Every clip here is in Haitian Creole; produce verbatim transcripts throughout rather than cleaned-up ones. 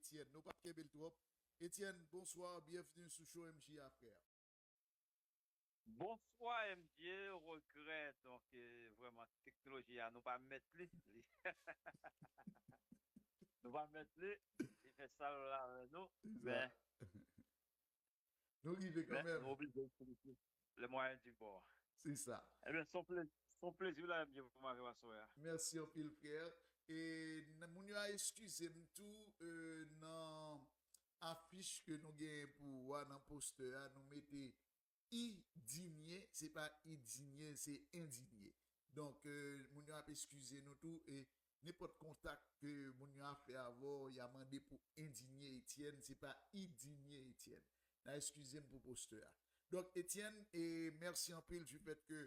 Etienne. Nou p ap kenbe l twòp. Etienne, bonsoir, bienvenue sou show M J A, frè. Bonsoir M J, regrè, donk, eh, vrèman, teknoloji a, nou pa mèt li. Nou pa mèt li, li fè sa l vle avè nou, men Nou rive kanmenm. Nou oblije itilize le mwayen di bò. Se sa. Ebyen, se yon plezi, se yon plezi la, M J, pou m avè w aswè a. Mèsi anpil, frè. E moun yo a eskize m tou, euh, nan afich ke nou genyen pou ou a, nan postè a, nou mete idinye, se pa idinye, se endinye. Donk, euh, moun yo ap eskize nou tou, e nenpòt kontak ke moun yo a fè avè w, y a mande pou endinye Etienne, se pa idinye Etienne. N a eskize m pou postè a. Donk, Etienne, e mèsi anpil du fait ke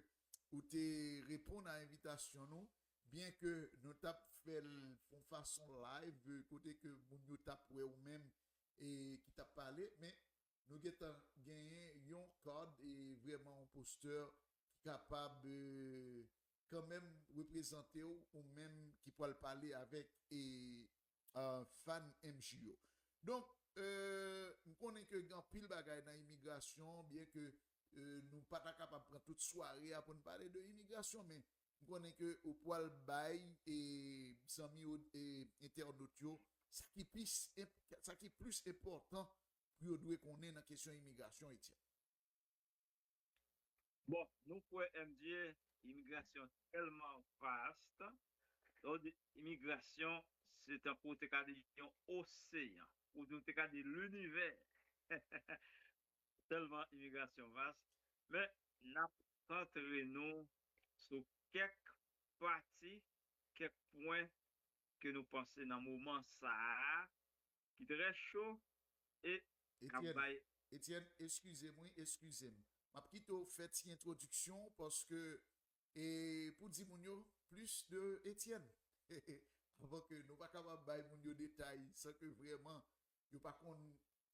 ou te reponn a envitasyon nou, byen ke nou t ap fè l yon fason live, kote ke moun yo t ap wè ou menm e ki t ap pale, men nou gentan genyen yon card e vrèman yon postè ki kapab, euh, kanmenm reprezante w, ou menm ki pral pale avèk e, euh, fan M J yo. Donk, euh, m konnen ke gen anpil bagay nan imigrasyon, byen ke, euh, nou pa ta kapab pran tout sware a pou n pale de imigrasyon, men m konnen ke ou pral bay e zanmi yo, e entènot yo, sa ki plis enp-, sa ki plis enpòtan pou yo dwe konnen nan kesyon imigrasyon, Etienne. Bon, nou kwè M J, imigrasyon tèlman vast. Lè w di imigrasyon, se tankou w te ka di yon oseyan, ou di w te ka di linivè. Tèlman imigrasyon vast. Men, n ap santre nou sou kèk pati, kèk pwen ke nou panse nan moman sa a, ki trè cho e k ap Etienne, bay Etienne, eskize m, wi, eskize m. M ap kite w fè ti entwodiksyon w, paske, e pou di moun yo plis de Etienne. Avan ke nou pa kapab bay moun yo detay san ke vrèman yo pa konn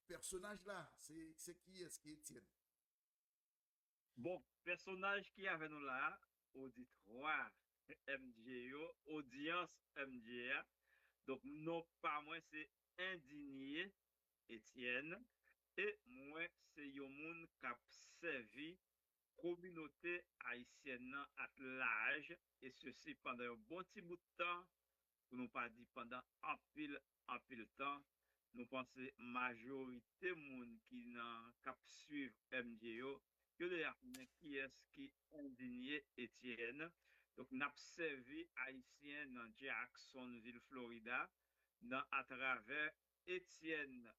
pèsonaj la, se, se kiyès ki Etienne. Bon, pèsonaj ki avè nou la a, oditwa M J yo, odyans M J a. Donk, non pa mwen se Endinye Etienne, e mwen se yon moun k ap sèvi kominote ayisyèn nan at laj, e sesi pandan yon bon ti bout tan, pou nou pa di pandan anpil, anpil tan. Nou panse majorite moun ki nan, k ap swiv M J yo, yo deja konnen kiyès ki Endinye Etienne. Donk, n ap sèvi Ayisyen nan Jacksonville, Florida, nan atravè Etienne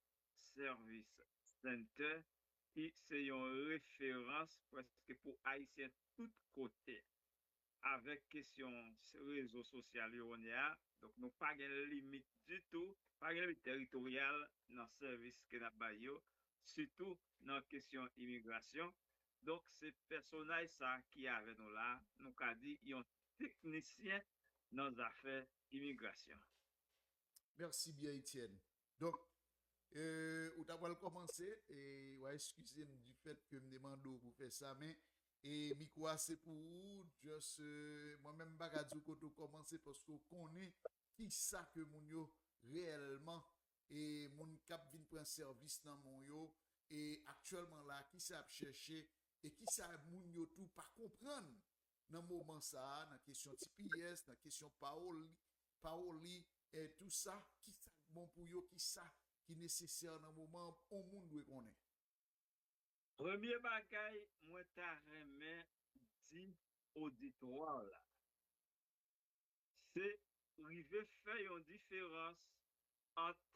Service Center, ki se yon referans prèske pou Ayisyen tout kote. Avèk kesyon rezo sosyal yo kounye a, donk nou pa gen limit ditou, pa gen limit teritoryal nan sèvis ke n ap bay yo, sitou nan kesyon imigrasyon. Donk, se pèsonaj sa a ki avè nou la, nou ka di yon teknisyen nan zafè imigrasyon. Mèsi byen, Etienne. Donk, euh, ou ta pral kòmanse, e w a eskize m du fait ke m te mande w pou fè sa, men e mikwo a se pou ou, just, euh, mwen menm m pa ka di w kote w kòmanse paske w konnen kisa ke moun yo reyèlman, e moun k ap vin pran sèvis nan men w yo, e aktyèlman la, kisa y ap chèche, e kisa moun yo tou pa konprann nan moman sa a, nan kesyon T P S, nan kesyon pawòl, pawòl li, e tou sa, kisa k bon pou yo, kisa ki nesesè nan moman an, yon moun dwe konnen. Premye bagay mwen ta renmen di oditwa la, se rive fè yon diferans ant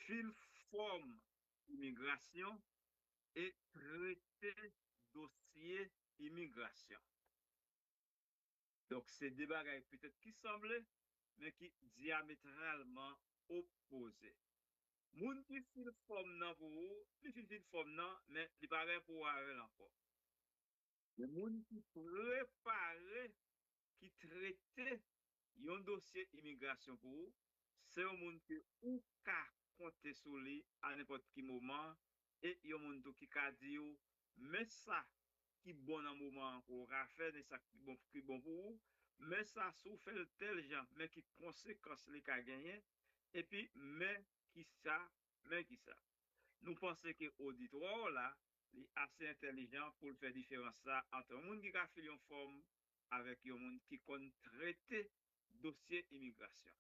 fil fòm imigrasyon e trete dosye imigrasyon. Donk, se de bagay petèt ki sanble, men ki dyametralman opoze. Moun ki fil fòm nan pou ou, li fin fil fòm nan, men li pa gen pou w avè l ankò. Men moun ki prepare, ki trete yon dosye imigrasyon pou ou, se yon moun ke ou ka konte sou li a nenpòt ki moman, e yon moun tou ki ka di w, men sa ki bon nan moman an pou w ka fè, men sa ki bon, ki bon pou ou, men sa si w fè l tèl jan, men ki konsekans li ka genyen, epi men kisa, men kisa. Nou panse ke oditwa w la, li ase entèlijan pou l fè diferans sa ant yon moun ki ka fil yon fòm avèk yon moun ki konn trete dosye imigrasyon.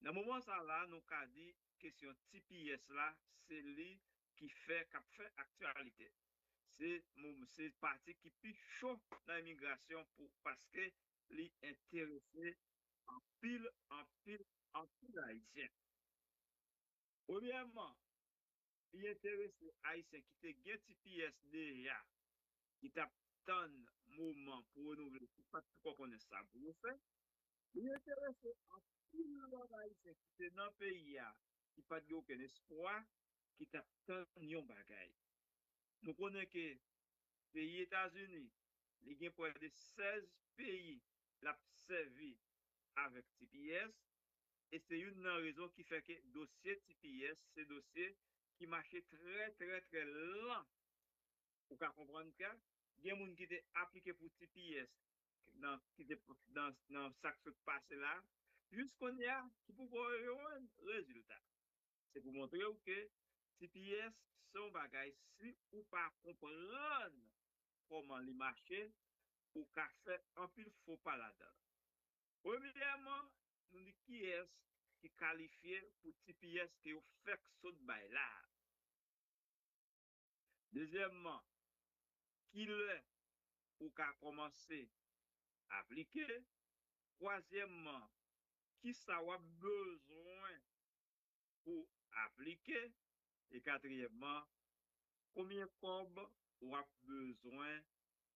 Nan moman sa la, nou ka di kesyon T P S la, se li ki fè, k ap fè aktyalite. Se mo-, se pati ki pi cho nan imigrasyon pou, paske li enterese anpil, anpil, anpil Ayisyen. Premyèman, li enterese Ayisyen ki te gen T P S deja, ki t ap tann moman pou renouvle, ki pa t twò konnen sa pou yo fè. Li enterese anpil lòt Ayisyen ki te nan peyi a, ki pa t gen okenn espwa, ki t ap tann yon bagay. Nou konnen ke peyi Etazini, li gen prè de sèz peyi l ap sèvi avèk T P S, e se youn nan rezon ki fè ke dosye T P S se dosye ki mache trè, trè, trè lan. Ou ka konprann ke gen moun ki te aplike pou T P S nan, ki te, nan, nan sa k sot pase la, jis kounye a, ki poko jwenn rezilta. Se pou montre w ke T P S se yon bagay, si ou pa konprann kòman li mache, ou ka fè anpil fo pa ladan l. Premyèman, nou di kiyès ki kalifye pou T P S ke yo fèk sot bay la. Dezyèmman, kilè ou ka kòmanse aplike? Twazyèmman, kisa w ap bezwen pou aplike? E katriyèmman, konbyen kòb w ap bezwen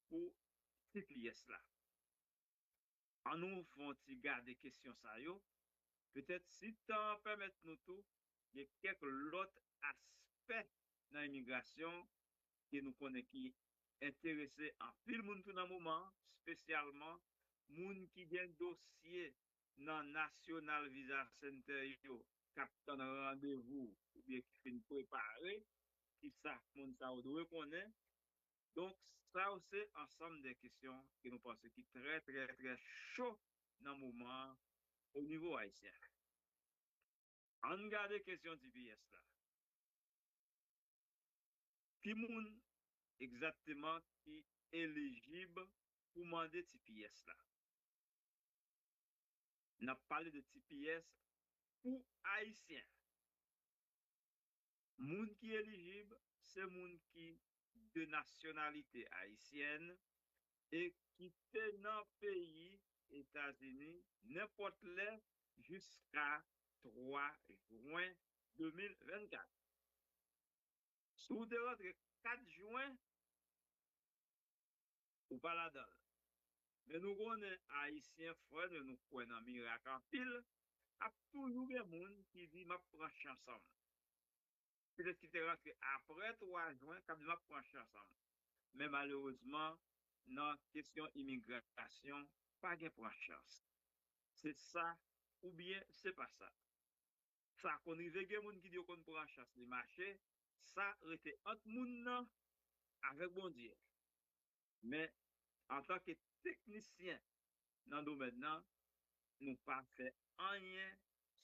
pou T P S la? An nou fè yon ti gade kesyon sa yo. Petèt, si tan an pèmèt nou tou, gen kèk lòt aspè nan imigrasyon ke nou konnen ki enterese anpil moun tou nan moman an, espesyalman moun ki gen dosye nan National Visa Center yo k ap tann randevou oubyen ki fin prepare, kisa moun sa yo dwe konnen. Donk, sa yo se ansanm de kesyon ke nou panse ki trè, trè, trè cho nan moman an o nivo ayisyen. Ann gade kesyon T P S la. Ki moun egzakteman ki elijib pou mande T P S la? N ap pale de T P S pou Ayisyen. Moun ki elijib, se moun ki de nasyonalite ayisyèn e ki te nan peyi Etazini nenpòt lè jiska twa jen de mil vennkat. Si w te rantre kat jen, ou pa ladan l. Men nou konnen Ayisyen, frè nou, nou kwè nan mirak anpil, ap toujou gen moun ki di, "M ap pran chans an m." Petèt ki te rantre apre twa jen, k ap di, "M ap pran chans an m." Men malerezman, nan kesyon imigrasyon, pa gen pran chans. Se sa oubyen se pa sa. Sa konn rive gen moun ki di yo konn pran chans li mache, sa rete ant moun nan avèk Bondye. Men, antanke teknisyen nan domèn nan, nou pa fè anyen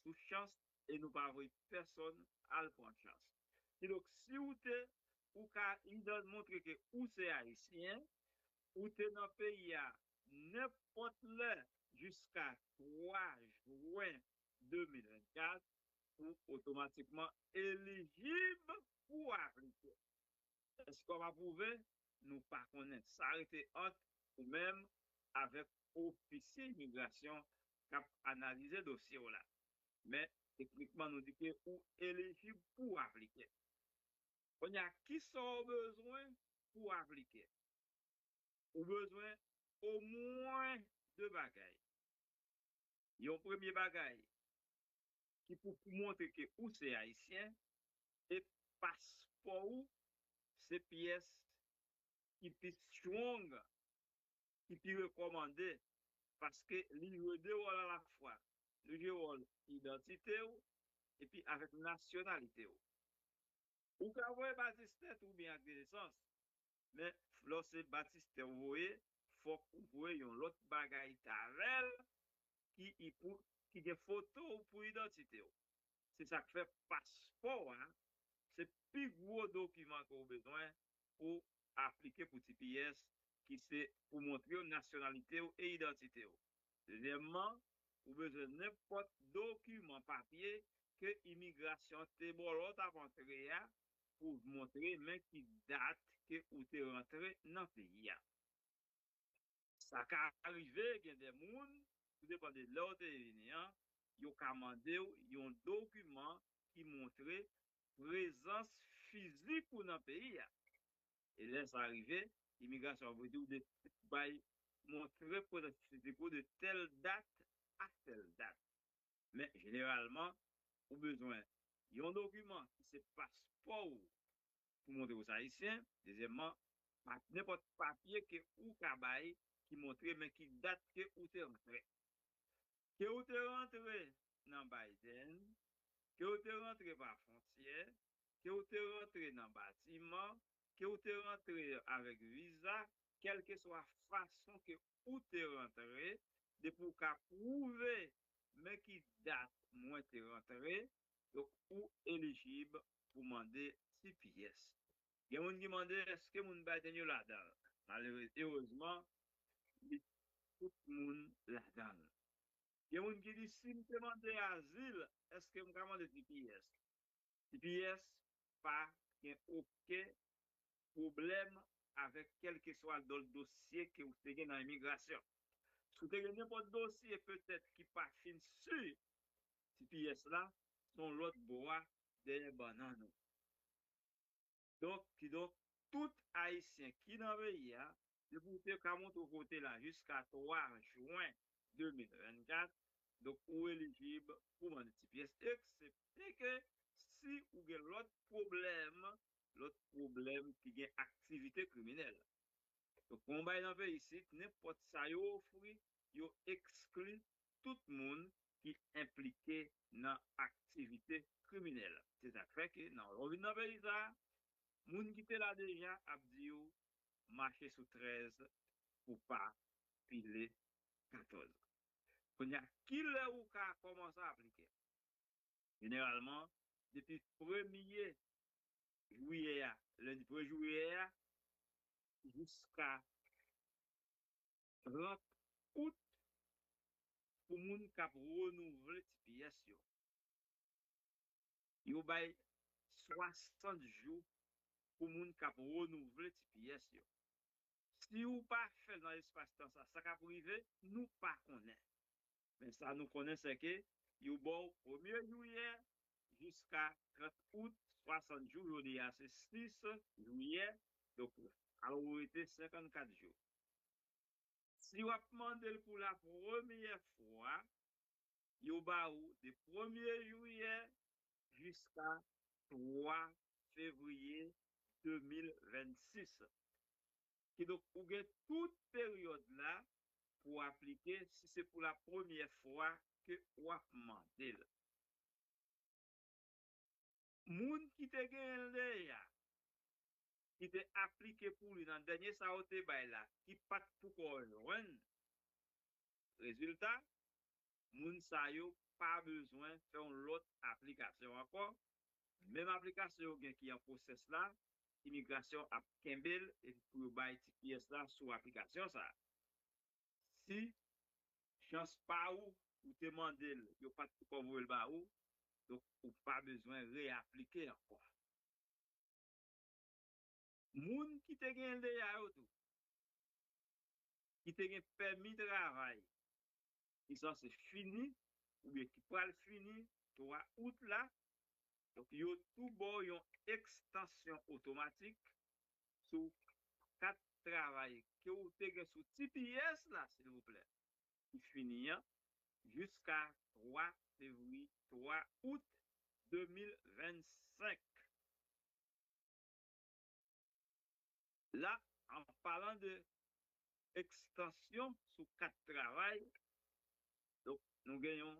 sou chans e nou pa voye pèsonn al pran chans. Kidonk, si w te, ou ka idan-, montre ke ou se Ayisyen, ou te nan peyi a nenpòt lè jiska twa jen de mil vennkat, ou otomatikman elijib pou aplike. Èske w ap apwouve? Nou pa konnen. Sa rete ant ou menm avèk ofisye imigrasyon k ap analize dosye w la. Men, teknikman, nou di ke ou elijib pou aplike. Kounye a, kisa w bezwen pou aplike? Ou bezwen omwen de bagay. Yon premye bagay ki pou, pou montre ke ou se Ayisyen, e paspò ou se pyès ki pi strong, ki pi rekòmande, paske li jwe de wòl alafwa. Li jwe wòl idantite w epi avèk nasyonalite w. Ou ka voye batistè tou oubyen ak de nesans, men lè w se batistè w voye, fòk ou voye yon lòt bagay avè l ki, i pou, ki gen foto w pou idantite w. Se sa k fè paspò a, se pi gwo dokiman ke w bezwen pou aplike pou T P S, ki se pou montre w nasyonalite w e idantite w. Dezyèmman, ou bezwen nenpòt dokiman papye ke imigrasyon te ba w lè w t ap antre a pou montre men ki dat ke ou te rantre nan peyi a. Sa ka rive gen de moun, tou depann de lè w te vini an, yo ka mande w yon dokiman ki montre prezans fizik ou nan peyi a. E lè sa rive, imigrasyon ap di w de bay montre prezans fizik ou de tèl dat a tèl dat. Men jeneralman, ou bezwen yon dokiman ki se paspò w pou montre w se ayisyen. Dezyèmman, pa nenpòt papye ke ou ka bay ki montre men ki dat ke ou te rantre. Ke ou te rantre nan Biden, ke ou te rantre pa fwontyè, ke ou te rantre nan batiman, ke ou te rantre avèk viza, kèlkeswa fason ke ou te rantre, depi w ka pwouve men ki dat mwen te rantre, donk ou elijib pou mande T P S. Gen moun ki mande èske moun Biden yo ladan l. Malere-, erezman, li tout moun ladan l. Gen moun ki di, "Si m te mande azil, èske m ka mande T P S?" T P S pa gen okenn pwoblèm avèk kèlkeswa lòt dosye ke w te gen nan imigrasyon. Si w te gen nenpòt dosye petèt ki pa fin si, T P S la se yon lòt bò a dèyè bannann ou. Donk, kidonk, tout Ayisyen ki nan peyi a, depi w te ka montre w kote la jiska twa jen de mil vennkat, donk, ou elijib pou mande T P S, eksepte ke si ou gen lòt pwoblèm, lòt pwoblèm ki gen aktivite kriminèl. Donk, pou yon bagay nan peyi isit, nenpòt sa yo ofri, yo ekskli tout moun ki enplike nan aktivite kriminèl. Se sa k fè ke nan lè w vin nan peyi sa a, moun ki te la deja ap di w mache sou trèz pou pa pile katòz. Kounye a, kilè ou ka kòmanse aplike? Jeneralman, depi premye jiyè a, lendi premye jiyè a, jiska trant out pou moun k ap renouvle T P S yo. Yo bay swasant jou pou moun k ap renouvle T P S yo. Si ou pa fè l nan espas tan sa, sa k ap rive, nou pa konnen. Men sa nou konnen, se ke yo ba w premye jiyè jiska trant out, swasant jou, jodi a se sis jiyè, donk, al ou rete senkannkat jou. Si w ap mande l pou la premyè fwa, yo ba ou de premye jiyè jiska twa fevriye de mil vennsis. Kidonk, ou gen tout peryòd la pou w aplike si se pou la premyè fwa ke w ap mande l. Moun ki te genyen l deja, ki te aplike pou li nan dènye sa yo te bay la, ki pa t poko jwenn rezilta, moun sa yo pa bezwen fè yon lòt aplikasyon ankò. Menm aplikasyon yo gen ki an pwosès la, imigrasyon ap kenbe l epi pou yo bay T P S la sou aplikasyon sa a. Si chans pa ou, ou te mande l, yo pa t poko voye l ba ou, donk ou pa bezwen reaplike ankò. Moun ki te gen deja yo tou, ki te gen pèmi travay, ki sanse fini, oubyen ki pral fini twa out la, donk yo tou ba w yon ekstansyon otomatik sou kat travay ke w te gen sou T P S la, silvouplè, ki fini an, jiska twa fevriye, twa out de mil vennsenk. La, an palan de ekstansyon sou kat travay, donk, nou gen yon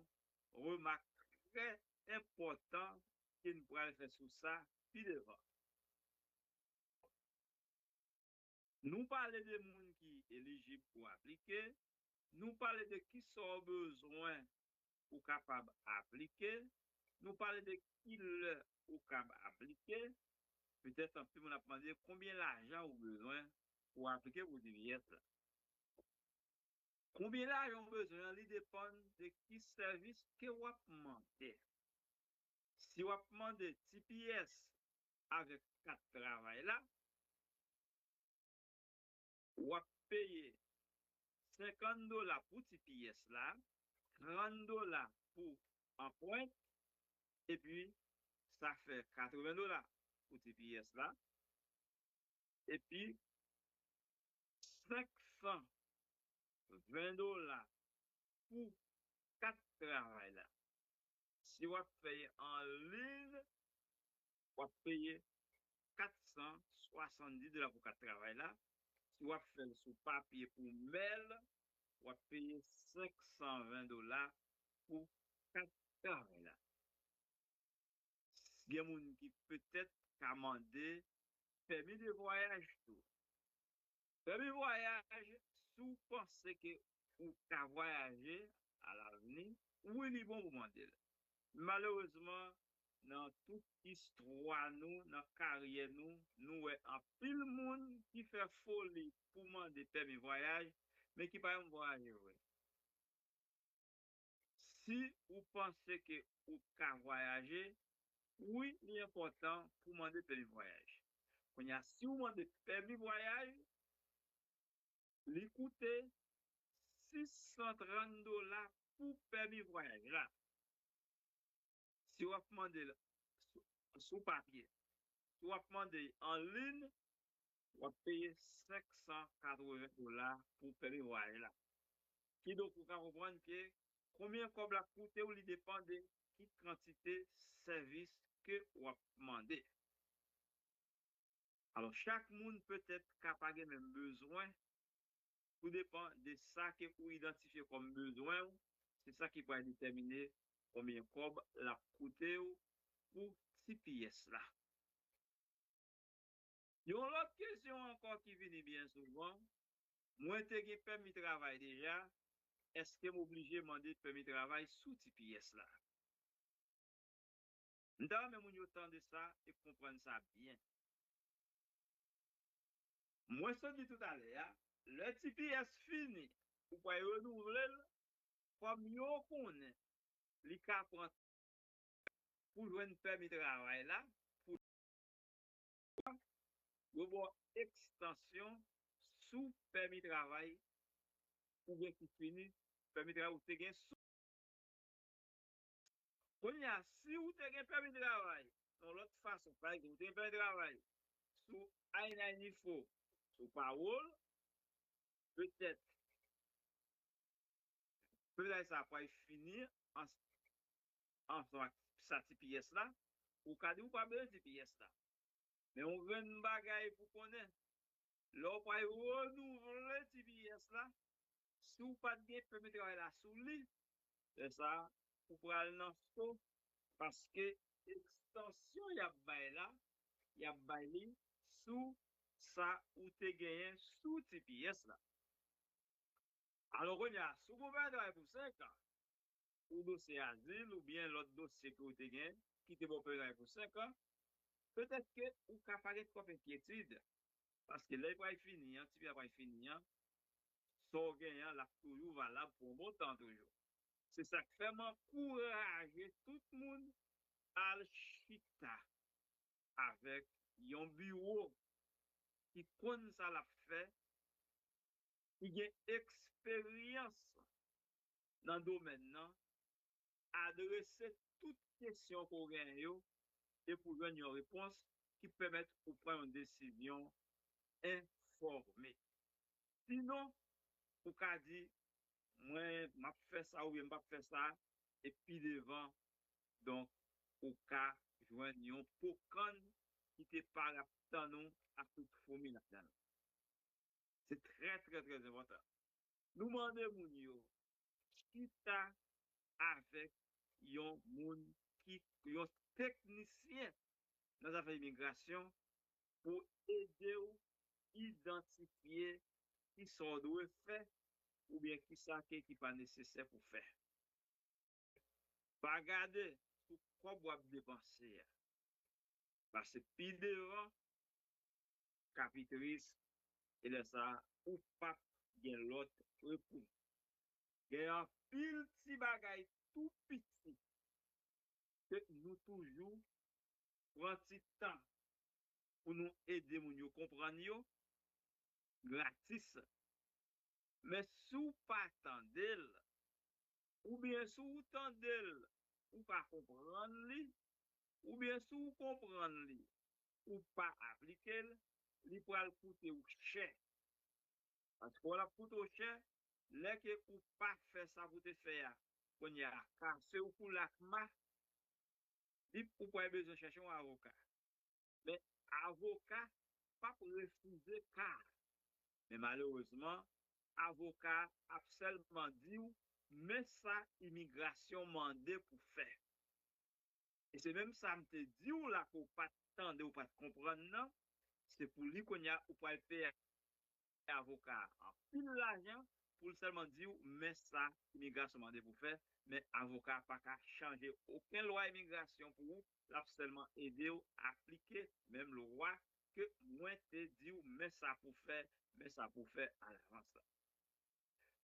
remak trè enpòtan ke n pral fè sou sa pi devan. Nou pale de moun ki elijib pou aplike, nou pale de kisa w bezwen pou kapab aplike, nou pale de ki lè ou kab aplike. Petèt anpil moun ap mande konbyen lajan ou bezwen pou aplike pou T P S la. Konbyen lajan ou bezwen an, li depann de ki sèvis ke w ap mande. Si w ap mande T P S avèk kat travay la, w ap peye senkant dola pou T P S la, trant dola pou anprent, epi sa fè katreven dola pou T P S la, epi senk san ven dola pou kat travay la. Si w ap fè l an liy, w ap peye kat san swasanndis dola pou kat travay la. Si w ap fè l sou papye pou mèl, w ap peye senk san ven dola pou kat travay la. Gen moun ki petèt ka mande pèmi de vwayaj tou. Pèmi vwayaj, si w panse ke ou ka vwayaje alavni, wi, li bon pou mande l. Malerezman, nan tout istwa nou, nan karyè nou, nou wè anpil moun ki fè foli pou mande pèmi vwayaj, men ki pa janm vwayaje vre. Si ou panse ke ou ka vwayaje, wi, li enpòtan pou mande pèmi vwayaj. Kounye a, si ou mande pèmi vwayaj, li koute sis san trant dola pou pèmi vwayaj la. Si w ap mande l sou, sou papye, si w ap mande l an liy, w ap peye senk san katreven dola pou pèmi vwayaj la. Kidonk, ou ka konprann ke konbyen kòb l ap koute w, li depann de ki kantite sèvis ke w ap mande. Alò, chak moun petèt ka pa gen menm bezwen, tou depann de sa ke ou idantifye kòm bezwen w, se sa ki pral detèmine konbyen kòb l ap koute w pou T P S la. Yon lòt kesyon ankò ki vini byen souvan, mwen te gen pèmi travay deja, èske m oblije mande pèmi travay sou T P S la? M ta renmen moun yo tande sa e konprann sa byen. Mwen sot di toutalè a, lè T P S fini, ou pral renouvle l, kòm yo konnen li ka pran pou jwenn pèmi travay la, pou yo ba w ekstansyon sou pèmi travay ou gen ki fini, pèmi travay ou te gen sou. Kounye a, si ou te gen pèmi travay, yon lòt fason, pa egzanp, ou te gen pèmi travay sou I ninety-four, sou pawòl, petèt, pèmi travay sa a pral fini an, ansanm ak sa T P S la, ou ka di ou pa bezwen T P S la. Men yon grenn bagay pou konnen, lè w pral renouvle T P S la, si w pa t gen pèmi travay la sou li, lè sa a, ou pral nan so, paske ekstansyon y ap bay la, y ap bay li sou sa ou te genyen sou T P S la. Alò, kounye a, si w gon pèmi travay pou senk an, ou dosye azil oubyen lòt dosye ke w te gen ki te ba w pèmi travay pou senk an, petèt ke ou ka pa gen twòp enkyetid, paske lè l pral fini an, T P S la pral fini an, sa w genyen an, l ap toujou valab pou yon bon tan toujou. Se sa k fè m ankouraje tout moun al chita avèk yon biwo ki konn sa l ap fè, ki gen eksperyans nan domèn nan, adrese tout kesyon ke w genyen yo, epi w jwenn yon repons ki pèmèt ou pran yon desizyon enfòme. Sinon, ou ka di, mwen, m ap fè sa oubyen m p ap fè sa, e pi devan, donk, ou ka jwenn yon po kann ki te pare ap tann ou ak tout foumi ladan l. Se trè, trè, trè enpòtan. Nou mande moun yo chita avèk yon moun ki, yon teknisyen nan zafè imigrasyon pou ede w idantifye ki sa w dwe fè oubyen ki sa ke, ki pa nesesè pou fè. Pa gade pou kòb w ap depanse a. Pase pi devan, kapitris, e lè sa a, ou p ap gen lòt rekou. Gen anpil ti bagay tou piti ke nou toujou pran ti tan pou nou ede moun yo konprann yo gratis. Men si w pa tande l, oubyen si w tande l, ou pa konprann li, oubyen si w konprann li, ou pa aplike l, li pral koute w chè. Paske w l ap koute w chè, lè ke ou pa fè sa pou w te fè a, kounye a, kase w kou lakma, li, ou pral bezwen chèche yon avoka. Men avoka p ap refize ka a. Men malerezman, avoka a ap sèlman di w, men sa imigrasyon mande pou fè. E se menm sa m te di w la ke w pa t tande, w pa t konprann nan, se pou li kounye a ou pral peye avoka a anpil lajan pou l sèlman di w, men sa imigrasyon mande pou fè, men avoka a pa ka chanje okenn lwa imigrasyon pou ou, l ap sèlman ede w aplike menm lwa ke mwen te di w, men sa pou fè, men sa pou fè alavans la.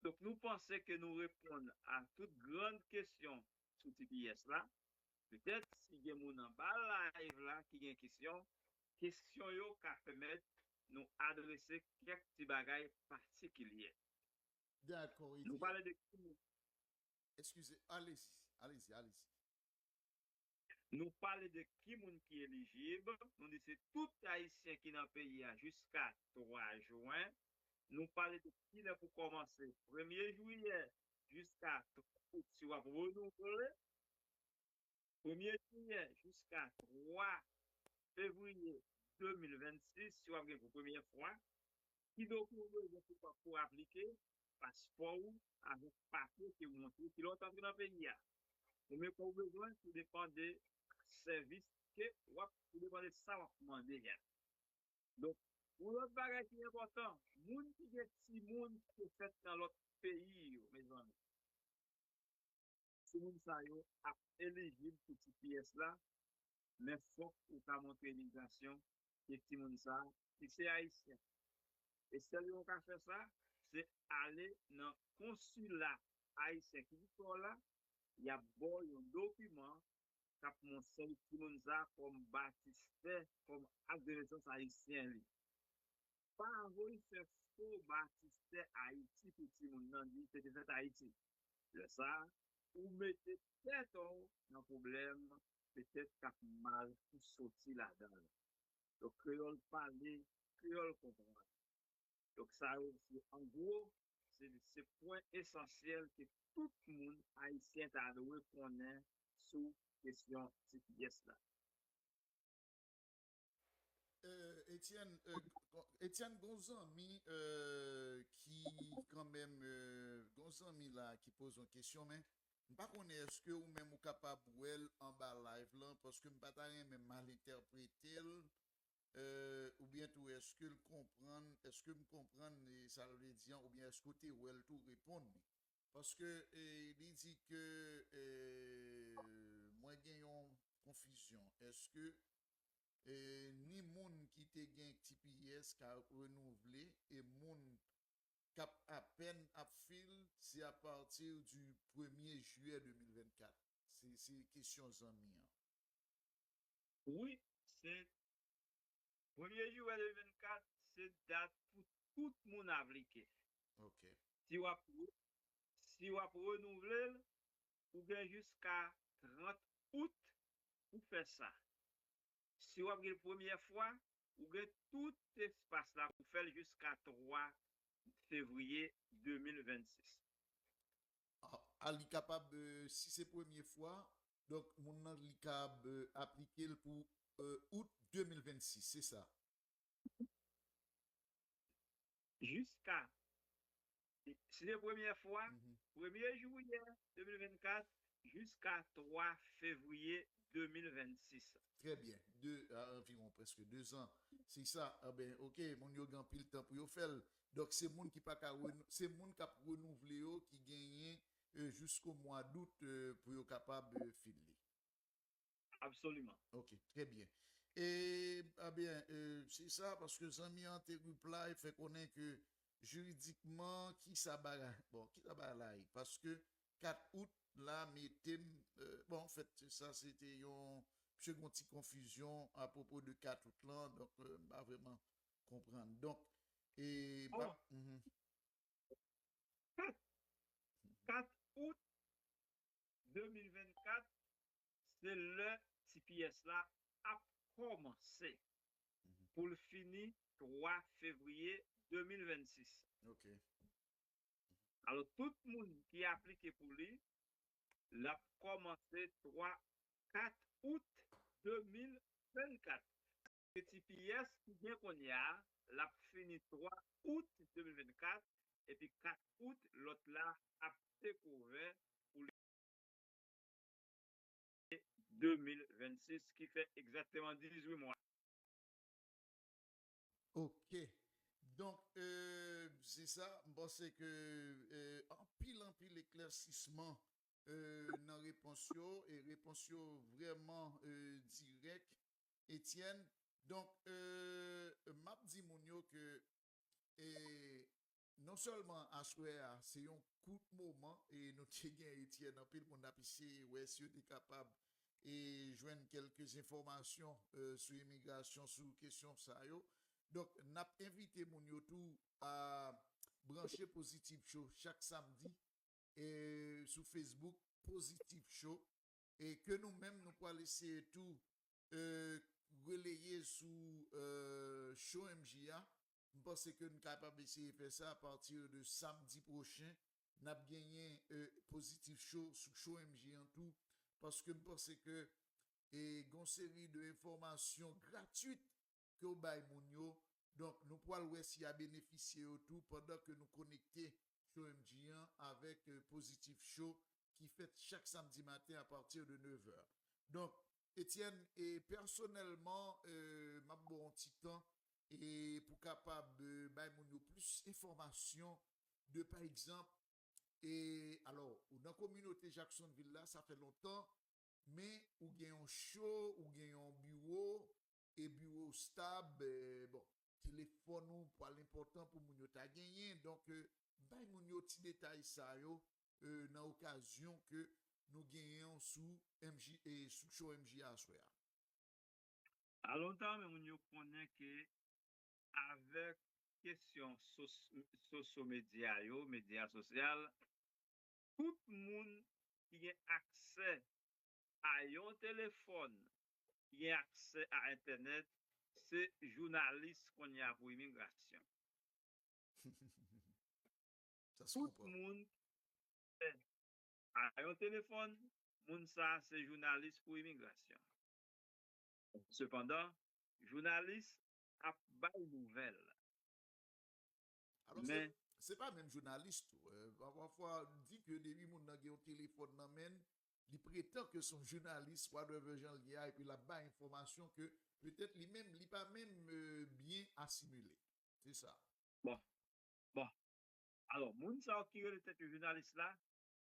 Donk, nou panse ke nou reponn a tout grann kesyon sou T P S la. Petèt, si gen moun anba live la ki gen kesyon, kesyon yo ka pèmèt nou adrese kèk ti bagay patikilye. Dakò, Nou Etienne. pale de ki moun Eskize, alezi, alezi, alezi. Nou pale de ki moun ki elijib. Nou di se tout Ayisyen ki nan peyi a jiska twa jen. Nou pale de kilè pou kòmanse. Premye jiyè jiska twa out si w ap renouvle. Premye jiyè jiska twa fevriye de mil vennsis si w ap gen pou premye fwa. Ki dokiman w bezwen pou, pou aplike? Paspò ou avèk papye ke montre ki lè w t antre nan peyi a. Konbyen tan w bezwen, tou depann de sèvis ke w ap, tou depann de sa w ap mande a. Donk, yon lòt bagay ki enpòtan, moun ki gen timoun ki te fèt nan lòt peyi yo, mezanmi, timoun sa yo ap elijib pou T P S la, men fòk ou ka montre imigrasyon ke timoun sa a, li se ayisyen. E sèl jan w ka fè sa, se ale nan konsila ayisyen ki Viktò la, y ap ba w yon dokiman k ap mansyone timoun sa a kòm batistè, kòm ak de nesans ayisyen li. Pa voye fè fo batistè Ayiti pou timoun nan, di se te fèt Ayiti. Lè sa a, ou mete tèt ou nan pwoblèm, petèt k ap mal pou soti ladan l. Donk, kreyòl pale, kreyòl konprann. Donk, sa yo, se, an gwo, se, se pwen esansyèl ke tout moun ayisyen ta dwe konnen sou kesyon T P S la. Euh, Etienne, euh, gon- Etienne, gon zanmi euh, ki kanmenm, euh, gon zanmi la ki poze yon kesyon, men m pa konnen èske ou menm ou kapab wè l anba live lan, paske m pa ta renmen mal entèprete l, euh, oubyen tou èske l konprann, èske m konprann e sa l vle di an, oubyen èske w te wè l tou reponn li. Paske e, li di ke e, mwen gen yon konfizyon. Èske e, ni moun ki te gen T P S ka renouvle e moun k ap apèn ap fil, se apati di premye jiyè de mil vennkat? Se, se kesyon zanmi an. Wi, se premye jiyè de mil vennkat, se dat pou tout moun aplike. Ok. Si w ap, si w ap renouvle l, ou gen jiska trant out pou fè sa. Si w ap gen premyè fwa, ou gen tout espas la pou fè l jiska twa fevriye de mil vennsis. A, a, li kapab, euh, si se premye fwa, donk moun nan li kab euh, aplike l pou euh, out de mil vennsis, se sa? Jiska, si se premyè fwa, Mhm. premye jiyè de mil vennkat jiska twa fevriye de mil vennsis. Trè byen. De, a, anviwon prèske de zan. Se sa. A ben, ok, moun yo gen anpil tan pou yo fè l. Donk, se moun ki pa ka renou- se moun k ap renouvle yo ki genyen euh, jisko mwa dout euh, pou yo kapab euh, fil li. Absoliman. Ok, très bien. E, a byen, euh, se sa, paske zanmi an te reply, fè konnen ke jiridikman, ki sa bagay, bon, ki sa bagay la ye? Paske kat out la, mete m, euh, bon, anfèt, se sa, se te yon, misye gen yon ti konfizyon apwopo de kat out lan, donk, euh, m pa vrèman konprann. Donk, e, m pa, kat, kat out de mil vennkat, se lè T P S la ap kòmanse pou l fini twa fevriye de mil vennsis. Ok. Alò, tout moun ki aplike pou li, l ap kòmanse twa, kat out de mil vennkat. T P S ki gen kounye a, l ap fini twa out de mil vennkat, epi kat out, lòt la ap tek ouvè pou li de mil vennsis, ki fè egzakteman dizuit mwa. Ok. Donk, euh, se sa, m panse ke euh, anpil, anpil eklèsisman euh, nan repons yo, e repons yo vrèman euh, dirèk, Etienne. Donk, euh, m ap di moun yo ke e non sèlman aswè a, se yon kout moman, e nou te gen Etienne, anpil moun ap eseye wè si yo te kapab e jwenn kèlke enfòmasyon euh, sou imigrasyon, sou kesyon sa yo. Donk, n ap envite moun yo tou a branche Positive Show chak samdi e sou Facebook Positive Show, e ke nou menm nou pral eseye tou euh, releye sou euh, Show M J a. M panse ke n kapab eseye fè sa apati de samdi pwochen. N ap genyen euh, Positive Show sou Show M J an tou, paske m panse ke e gen yon seri de enfòmasyon gratwit ke w bay moun yo. Donk, nou pral wè si y a benefisye yo tou pandan ke nou konekte Show M J an avèk euh, Positive Show ki fèt chak samdi maten apati de nevè. Donk, Etienne, e pèsonèlman, euh, m ap ba w yon ti tan e pou kapab euh, bay moun yo plis enfòmasyon de, pa egzanp, e alò, ou nan kominote Jacksonville la, sa fè lontan, men ou gen yon show, ou gen yon biwo, e biwo stab, e, bon, telefòn ou pral enpòtan pou moun yo ta genyen. Donk, euh, bay moun yo ti detay sa yo euh, nan okazyon ke nou genyen sou M J, e sou show M J a aswè a. Alò, m ta renmen moun yo konnen ke avèk kesyon sos- sosyo medya yo, medya sosyal, tout moun ki gen aksè a yon telefòn, ki gen aksè a entènèt, se jounalis kounye a pou imigrasyon. Sa se Tout konpran. Moun a yon telefòn, moun sa a se jounalis pou imigrasyon. Sepandan, jounalis ap bay nouvèl. Alò, se, men se pa menm jounalis tou. Euh, pafwa, di ke depi moun nan gen yon telefòn nan men l, li pretan ke se yon jounalis, whatever jan l ye a, epi l ap bay enfòmasyon ke petèt li menm, li pa menm euh, byen asimile. Se sa. Bon. Bon. Alò, moun sa yo ki rele tèt yo jounalis la,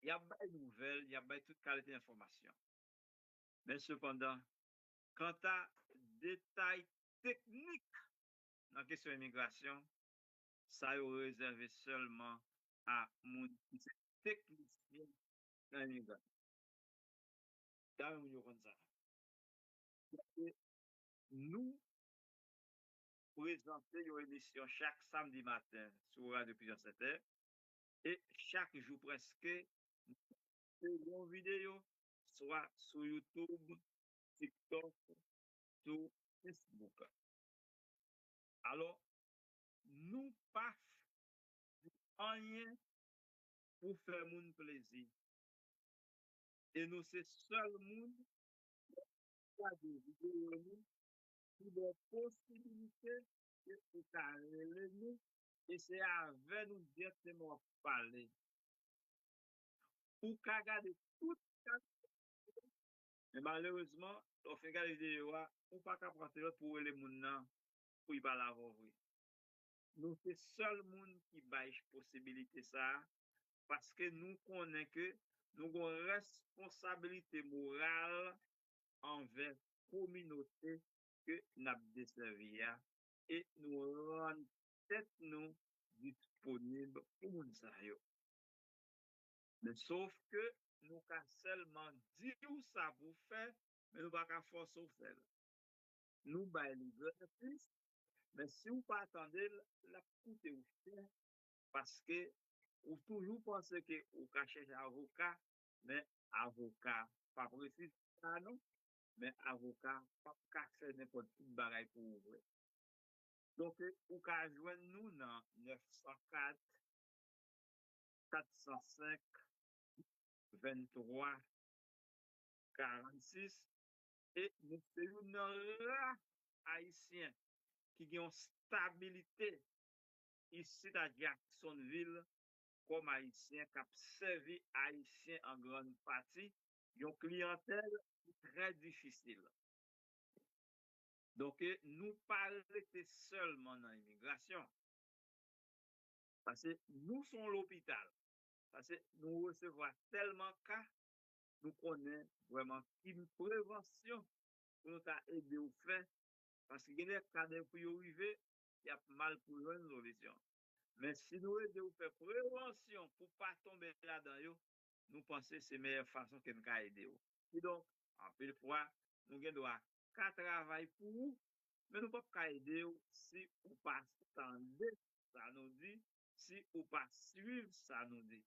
y ap bay nouvèl, y ap bay tout kalite enfòmasyon. Men sepandan, kanta detay teknik nan kesyon imigrasyon, sa yo rezève sèlman a moun ki se teknisyen nan imigrasyon. Dayè moun yo konn sa. Nou prezante yon emisyon chak samdi maten sou Radyo Pizan Sentè e chak jou prèske, nou poste yon videyo swa sou YouTube, TikTok, sou Facebook. Alò, nou pa fè anyen pou fè moun plezi. E nou se sèl moun ki gade videyo nou ki ba w posibilite ke ou ka rele nou e se avè nou dirèkteman w ap pale. Ou ka gade tout kalite videyo, men malerezman, lè w fin gade videyo a, ou pa ka pran telefòn pou w rele moun nan pou li pale avè w vre. Nou se sèl moun ki bay posibilite sa a, paske nou konnen ke nou gen yon responsabilite moral anvè kominote ke n ap desèvi a e nou rann tèt nou disponib pou moun sa yo. Men sof ke nou ka sèlman di w sa pou w fè, men nou pa ka fòse w fè l. Nou bay li gratis, men si w pa tande l, l ap koute w chè, paske ou toujou panse ke ou ka chèche avoka, men avoka p ap refize sa non, men avoka p ap ka fè nenpòt tout bagay pou ou vre. Donk, ou ka jwenn nou nan nèf san kat, kat san senk, venntwa, karannsis, e nou se youn nan ra Ayisyen ki gen yon stabilite isit a Jacksonville kòm Ayisyen k ap sèvi Ayisyen an grann pati, yon kliyantèl ki trè difisil. Donk, nou pa rete sèlman nan imigrasyon. Paske nou se yon lopital. Paske nou resevwa tèlman ka, nou konnen vrèman ki prevansyon pou nou ta ede w fè. Paske gen de ka depi yo rive, y ap mal pou jwenn solisyon. Men si nou ede w fè prevansyon pou pa tonbe ladan yo, nou panse se meyè fason ke n ka ede w. Kidonk, anpil fwa, nou gen dwa ka travay pou ou, men nou p ap ka ede w si ou pa tande sa nou di, si ou pa swiv sa nou di.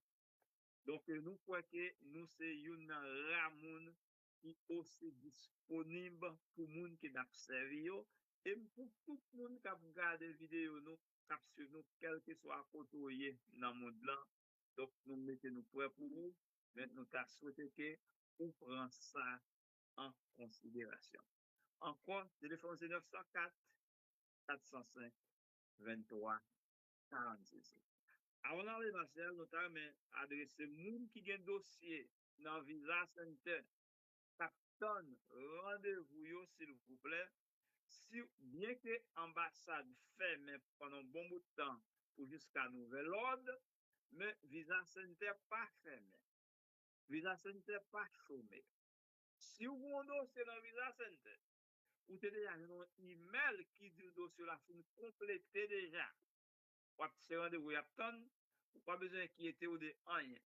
Donk, nou kwè ke nou se youn nan ra moun ki osi disponib pou moun ke n ap sèvi yo. E m pou tout moun k ap gade videyo nou, k ap swiv nou, kèlkeswa kote w ye nan mond lan. Donk, nou mete nou prè pou ou, men nou ta swete ke ou pran sa an konsiderasyon. Ankò, telefòn se nèf san kat, kat san senk, venntwa, karannsis. Avan n ale, Marcel, nou ta renmen adrese moun ki gen dosye nan Visa Center k ap tann randevou yo, silvouplè. Si, byenke anbasad fèmen pandan yon bon bout tan pou jiska nouvèl òd, men Visa Center pa fèmen. Visa Center pa chome. Si w gen yon dosye nan Visa Center, ou te deja jwenn yon imèl ki di w dosye w la fin konplete deja. W ap se randevou y ap tann, ou pa bezwen enkyete w de anyen.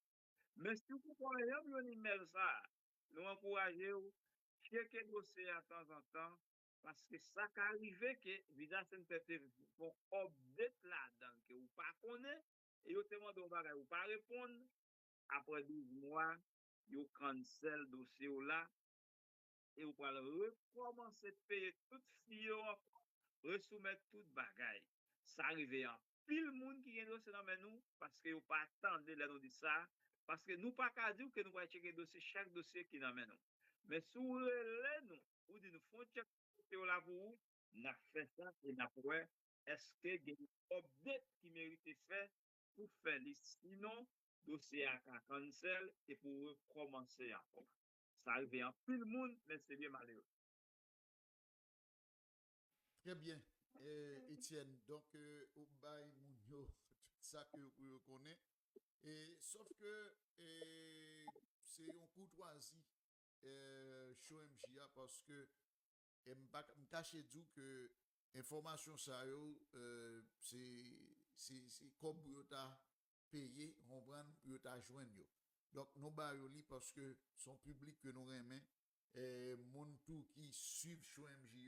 Men si w poko janm jwenn imèl sa a, nou ankouraje w tcheke dosye a tanzantan, paske sa ka rive ke Visa Center te fè yon update ladan l ke ou pa konnen, e yo te mande w yon bagay ou pa reponn, apre douz mwa, yo cancel dosye w la, e ou pral rekòmanse peye tout fi yo ankò, resoumèt tout bagay. Sa rive anpil moun ki gen dosye nan men nou, paske yo pa tande lè nou di sa, paske nou pa ka di w ke nou pral tcheke dosye, chak dosye ki nan men nou. Men si w rele nou, ou di nou fè yon tchèk dosye w la pou ou, n ap fè sa e n ap wè èske gen yon update ki merite fè pou fè li. Sinon, dosye a ka cancel e pou rekòmanse ankò. Sa rive anpil moun, men se byen malere. Trè byen, Etienne. Donk, ou bay moun yo tout sa ke pou yo konnen. E, sòf ke e, se yon koutwazi e, Show M J a, paske e, m pa m kache di w ke enfòmasyon sa yo, e, se, se, se kòb pou yo ta peye, ou konprann, pou yo ta jwenn yo. Donk, nou ba yo li paske se yon piblik ke nou renmen. E, moun tou ki swiv Show M J yo,